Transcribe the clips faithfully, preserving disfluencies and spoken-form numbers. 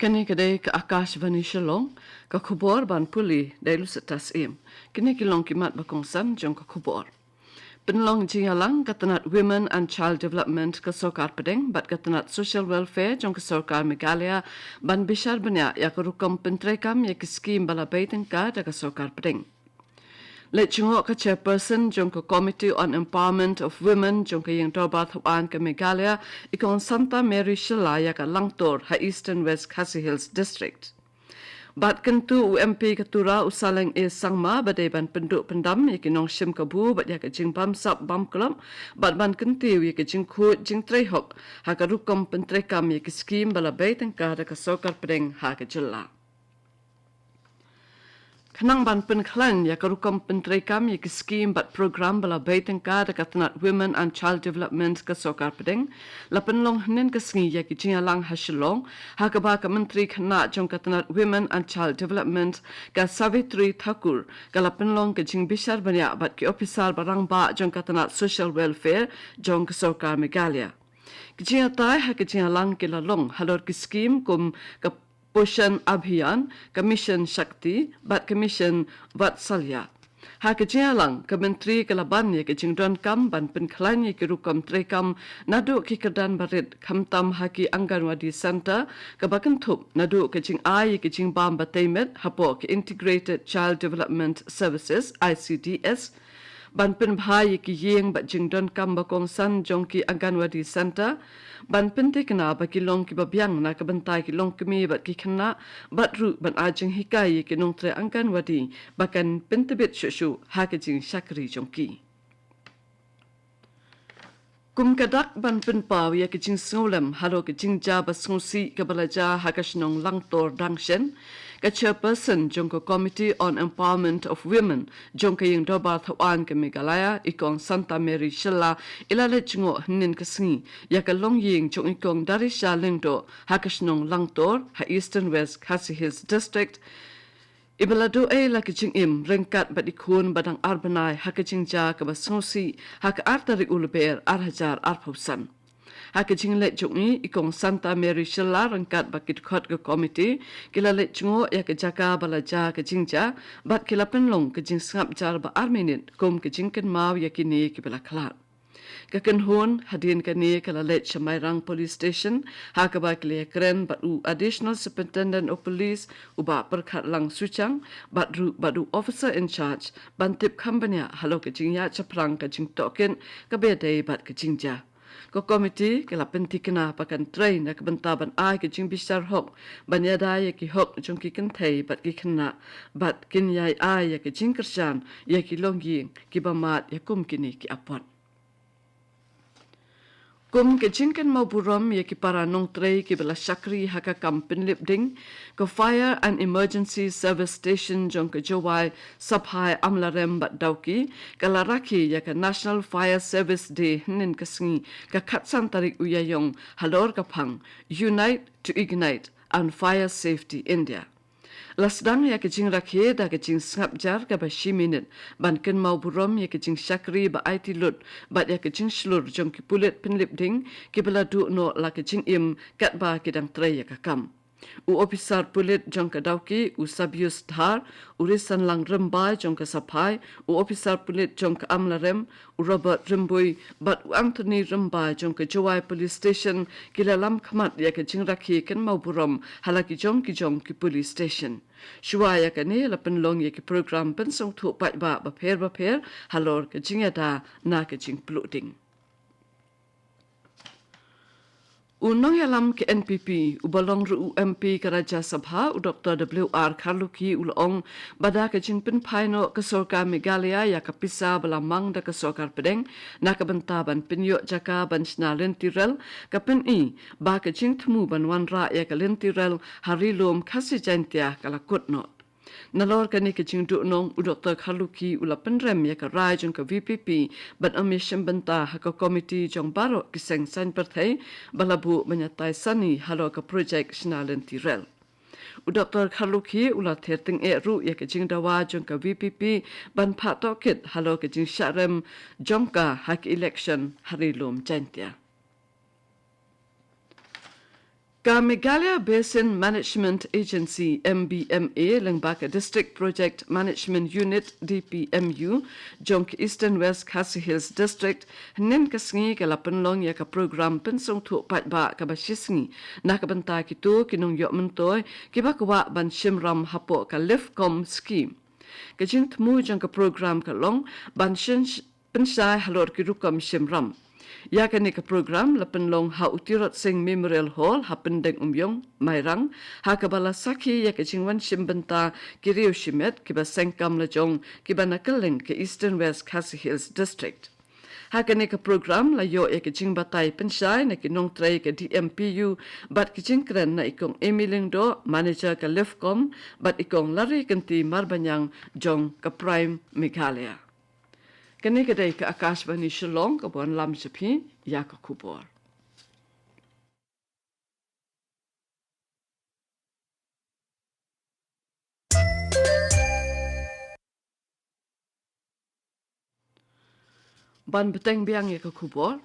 Kane ka dei ka Akashvani Shillong, ka khubor ban pule da i Lucetta Syiem. Kine ki long ki mat ba kongsan jong ka khubor. Pynlong jingïalang ka tnat Women and Child Development ka Sorkar Pdeng bad ka tnat Social Welfare jong ka Sorkar Meghalaya ban bishar bniah ïa ka rukom pyntreikam ïa ki skhim ba la bei tyngka da ka Sorkar Pdeng. Leit jngoh ka Chairperson jong ka Committee on Empowerment of Women jong ka Ïing Dorbar Thawaiñ ka Meghalaya, i Kong Santa Mary Shylla, ïa ka Langtor ha Eastern West Khasi Hills District. Bad kyntu u M P ka Tura, u Saleng A Sangma, ba dei ban pynduh pyndam ïa ki nongshim kabu bad ïa ka jingbamsap bamklop, bad ban kyntiew ïa ka jingkhuid jingtrei hok ha ka rukom pyntreikam ïa ki skhim ba la bei tyngka da ka Sorkar Pdeng ha ka jylla. Khnang ban pynkhlaiñ ïa ka rukom pyntreikam ïa ki skhim bad program ba la bei tyngka da ka tnat Women and Child Development ka Sorkar Pdeng, la pynlong hynnin ka sngi ïa ki jingïalang ha Shillong, ha kaba ka Myntri Khynnah jong ka tnat Women and Child Development, ka Savitri Thakur, ka la pynlong ka jingbishar bniah bad ki ophisar ba rangbah jong ka tnat Social Welfare jong ka Sorkar Meghalaya. Ki jingïatai ha ki jingïalang ki la long halor ki skhim kum ka Poshan Abhiyan, ka Mission Shakti bad ka Mission Vatsalya. Ha ki jingïalang, ka Myntri ka la ban ïa ki jingdonkam ban pynkhlaiñ ïa ki rukom treikam naduh ki kyrdan barit, khamtam ha ki Anganwadi Centre, kaba kynthup naduh ka jingai ïa ki jingbam ba tei met hapoh ki Integrated Child Development Services, I C D S, ban pynbha ïa ki ïing bad jingdonkam ba kongsan jong ki Anganwadi Centre, ban pynthikna ba ki long kiba biang na ka bynta ki longkmie bad ki khynnah, bad ruh ban ai jinghikai ïa ki nongtrei Anganwadi ba kan pyntbit shuh shuh ha ka jingshakri jong ki. Kum ka dak ban pynpaw ïa ka jingsngewlem halor ka jingjia ba sngewsih kaba la jia ha ka shnong Langtor dang shen, ka Chairperson jong ka Committee on Empowerment of Women jong ka Ïing Dorbar Thawaiñ ka Meghalaya, i Kong Santa Mary Shylla, i la leit jngoh hynnin ka sngi ïa ka longïing jong i Kong Darisha Lyngdoh ha ka shnong Langtor ha Eastern West Khasi Hills District, iba la duh ei la ka jingim ryngkat bad i khun ba dang ar bnai ha ka jingjia kaba sngewsih ha ka ar tarik u Lber ar hajar arphew san. Ha ka jingleit jong i, i Kong Santa Mary Shylla ryngkat bad ki dkhot ka komiti ki la leit jngoh ïa ka jaka ba la jia ka jingjia, bad ki la pynlong ka jingsngap jar ba ar minit kum ka jingkynmaw ïa kine kiba la khlad. Ka kynhun hadien kane ka la leit sha Mairang Police Station, ha kaba ki la ïakren bad u Additional Superintendent of Police, u Bah Pyrkhatlang Suchang, bad ruh bad u Officer in Charge, ban tip kham bniah halor ka jingïaid shaphrang ka jingtohkit kaba ïadei bad ka jingjia. Ka komiti ka la pynthikna ba kan trei na ka bynta ban ai ka jingbishar hok ban ïada ïa ki hok jong ki kynthei bad ki khynnah, bad kin ïai ai ïa ka jingkyrshan ïa ki longïing kiba mad ïa kum kine ki apot. Kum ka jingkynmaw burom ïa ki para nongtrei kiba la shakri ha ka kam pynlip ding, ka Fire and Emergency Service Station jong ka Jowai, Saphai, Amlarem bad Dawki, ka la rakhe ïa ka National Fire Service Day hynnin ka sngi, ka khatsan tarik u Ïaïong, halor ka phang Unite to Ignite and Fire Safety India. La sdang ïa ka jingrakhe da ka jingsngap jar kaba shi minit ban kynmaw burom ïa ka jingshakri ba aiti lut bad ïa ka jingshlur jong ki pulit pynlip ding kiba la duh noh la ka jingim katba ki dang trei ïa ka kam. U ophisar pulit jong ka Dawki, u Sabius Dhar, u Risanlang Rymbai jong ka Saphai, u ophisar pulit jong ka Amlarem, u Robert Rymbui bad u Anthony Rymbai jong ka Jowai Police Station, ki la lam khmat ïa ka jingrakhe kynmaw burom ha la ki jong ki jong ki police station. Shuwa ïa kane la pynlong ïa ki program pynsngewthuh paidbah bapher bapher halor ka jingïada na ka jingpluh ding. U nongïalam ka N P P, uba long ruh u M P ka Rajya Sabha, u Doktor W R Kharlukhi, u la ong ba da ka jingpynphai noh ka Sorkar Meghalaya ïa ka pisa ba la mang da ka Sorkar Pdeng na ka bynta ban pynïoh jaka ban shna lynti rel, ka pyni ba ka jingthmu ban wanrah ïa ka lynti rel ha Ri Lum Khasi Jaintia ka la kut noh. Nalor kane ka jingduhnong, u Doktor Kharlukhi u la pynrem ïa ka rai jong ka V P P ban ym ïashim bynta ha ka komiti jong baroh ki seng saiñ pyrthei ba la buh ban ïatai sani halor ka projek shna lynti rel. U Doktor Kharlukhi u la ther tyngeh ruh ïa ka jingdawa jong ka V P P ban phah tohkit halor ka jingshah rem jong ka ha ka election ha Ri Lum Jaintia. Ka Meghalaya Basin Management Agency, M B M A, lyngba ka District Project Management Unit, D P M U, jong ka Eastern West Khasi Hills District, hynnin ka sngi ka la pynlong ïa ka program pynsngewthuh paidbah kaba shisngi na ka bynta kito ki nongïoh myntoi kiba kwah ban shim ram hapoh ka LIFCOM scheme. Ka jingthmu jong ka program ka long ban shin pynshai halor ki rukom shim ram. Ïa kane ka program la pynlong ha u Tirot Sing Memorial Hall ha Pyndengumiong, Mairang, ha kaba la sakhi ïa ka jingwan shim bynta ki riew shimet kiba seng kam lajong kiba na kylleng ka Eastern West Khasi Hills District. Ha kane ka program la ïoh ïa ka jingbatai pynshai na ki nongtrei ka D M P U bad ki jingkren na i Kong Amy Lyngdoh, manager ka LIFCOM, bad i Kong Larikynti Marbaniang jong ka Prime Meghalaya. Kane ka dei ka Akashvani Shillong kaba wanlam sha phi ïa ka khubor. Ban bteng biang ïa ka khubor.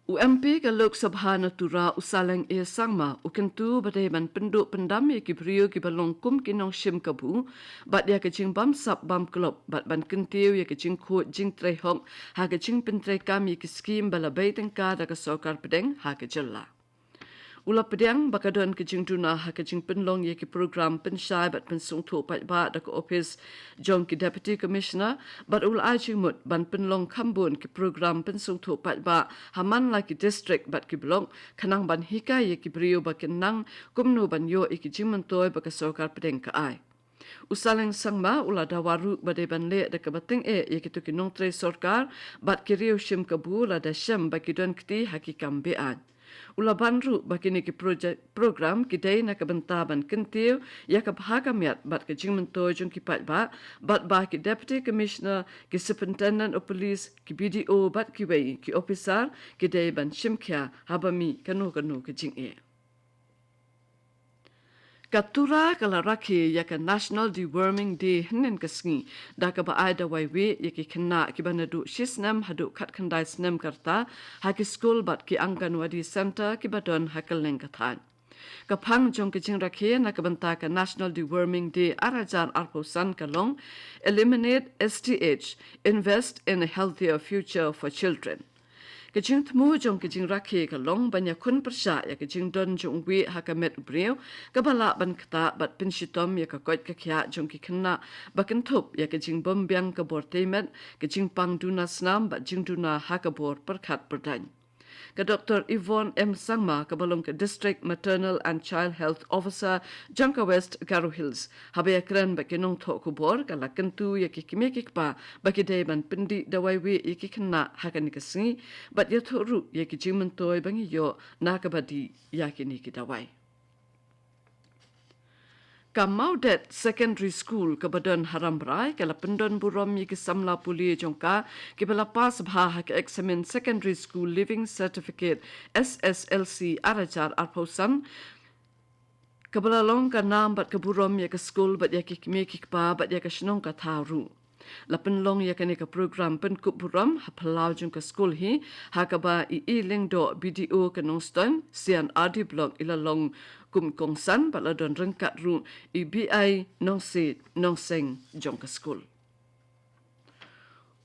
U M P ka Lok Sabha na Tura, u Saleng A Sangma, u kyntu ba dei ban pynduh pyndam ïa ki briew kiba long kum ki nongshim kabu bad ïa ka jingbamsap bamklop bad ban kyntiew ïa ka jingkhuid jingtrei hok ha ka jingpyntreikam ïa ki skhim ba la bei tyngka da ka sorkar pdeng ha ka jylla. U la pdiang ba ka don ka jingduna ha ka jingpynlong ïa ki program pynshai bad pynsngewthuh paidbah da ka ophis jong ki Deputy Commissioner, bad u la ai jingmut ban pynlong khambun ki program pynsngewthuh paidbah ha man la ki district bad ki block, khnang ban hikai ïa ki briew ba kin nang kumno ban ïoh ïa ki jingmyntoi ba ka sorkar pdeng ka ai. U Saleng Sangma u la dawa ruh ba dei ban leh da kaba tyngeh ïa kito ki nongtrei sorkar bad ki riew shim kabu lada shem ba ki don kti ha ki kam be-aiñ. U la ban ruh ba kine ki projek, program ki dei na ka bynta ban kyntiew ïa ka bha ka miat bad ka jingmyntoi jong ki paidbah, bad ba ki Deputy Commissioner, ki Superintendent of Police, ki B D O bad kiwei ki ophisar ki dei ban shim khia haba mih kano kano ka jingeh. Ka Tura ka la rakhe ïa ka National Deworming Day hynnin ka sngi da kaba ai dawai wieh ïa ki khynnah kiba naduh shi snem haduh khatkhyndai snem ka rta ha ki skul bad ki Anganwadi Centre kiba don ha kylleng ka thaiñ. Ka phang jong ka jingrakhe na ka bynta ka National Deworming Day ar hajar arphew san ka long Eliminate S T H, Invest in a Healthier Future for Children. Ka jingthmu jong ka jingrakhe ka long ban ïakhun pyrshah ïa ka jingdon jong u wieh ha ka met u briew, kaba lah ban ktah bad pynshitom ïa ka koit ka khiah jong ki khynnah, ba kynthup ïa ka jingbymbiang ka bor tei met, ka jingpang duna snam bad jingduna ha ka bor pyrkhat pyrdaiñ. Ka Doktor Yvonne M Sangma, kaba long ka District Maternal and Child Health Officer jong ka West Garo Hills, haba ïakren bad ki nongthoh khubor, ka la kyntu ïa ki kmie ki kpa ba ki dei ban pyndih dawai wieh ïa ki khynnah ha kane ka sngi, bad ïathuh ruh ïa ki jingmyntoi ba ngi ïoh na kaba dih ïa kine ki dawai. Ka Mawdet Secondary School kaba don ha Rambrai, ka la pyndon burom ïa ki samla pule jong ka kiba la pass bha ha ka eksamin Secondary School Leaving Certificate, S S L C, ar hajar arphew san, kaba la long ka nam bad ka burom ïa ka skul bad ïa ki kmie ki kpa bad ïa ka shnong ka thaw ruh. La pynlong ïa kane ka program pynkup burom ha phyllaw jong ka skul hi, ha kaba i E Lyngdoh, B D O ka Nongstoiñ, Sian R D Block, i la long kum kongsan bad la don ryngkat ruh i B I Nongsiej Nongseng jong ka skul.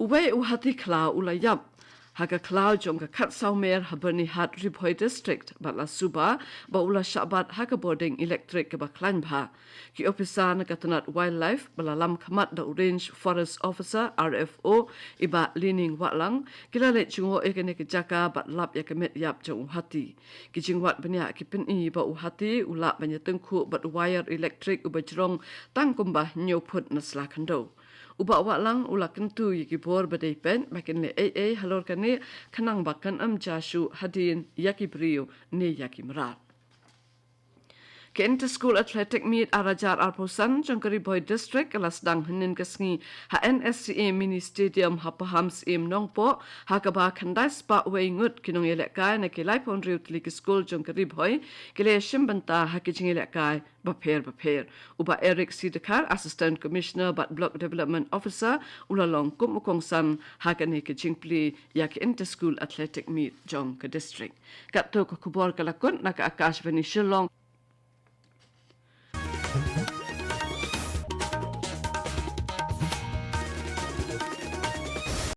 Uwei u hati khlaw u la ïap ha ka khlaw jong ka khatsawmer ha Byrnihat, Ri Bhoi District, bad la suba ba u la shah bat ha ka bording elektrik kaba khlaiñ bha. Ki ophisar na ka tnat Wildlife ba la lam khmat da u Range Forest Officer, R F O, i Bah Lining Wahlang, ki la leit jngoh ïa kane ka jaka bad lap ïa ka met ïap jong u hati. Ki jingwad bniah ki pyni ba u hati u lah ban ïatyngkhuh bad u wire elektrik uba jrong tang kumba hynñiew phut na sla khyndew. U Bah Wahlang u la kyntu ïa ki bor ba dei peit ba kin leh ei ei halor kane, khnang ba kan ym jia shuh hadien ïa ki briew ne ïa ki mrad. Ka Inter School Athletic Meet ar hajar arphew san jong ka Ri Bhoi District ka la sdang hynnin ka sngi ha N S C A Mini Stadium ha Pahamsyiem Nongpoh, ha kaba khyndai spah wei ngut ki nongïalehkai na ki laiphew hynriew tylli ki skul jong ka Ri Bhoi ki la shim bynta ha ki jingïalehkai bapher bapher. U Bah Eric C Dkhar, Assistant Commissioner bad Block Development Officer, u la long kum u kongsan ha kane ka jingplie ïa ka Inter School Athletic Meet jong ka district. Katto ka khubor ka la kut na ka Akashvani Shillong.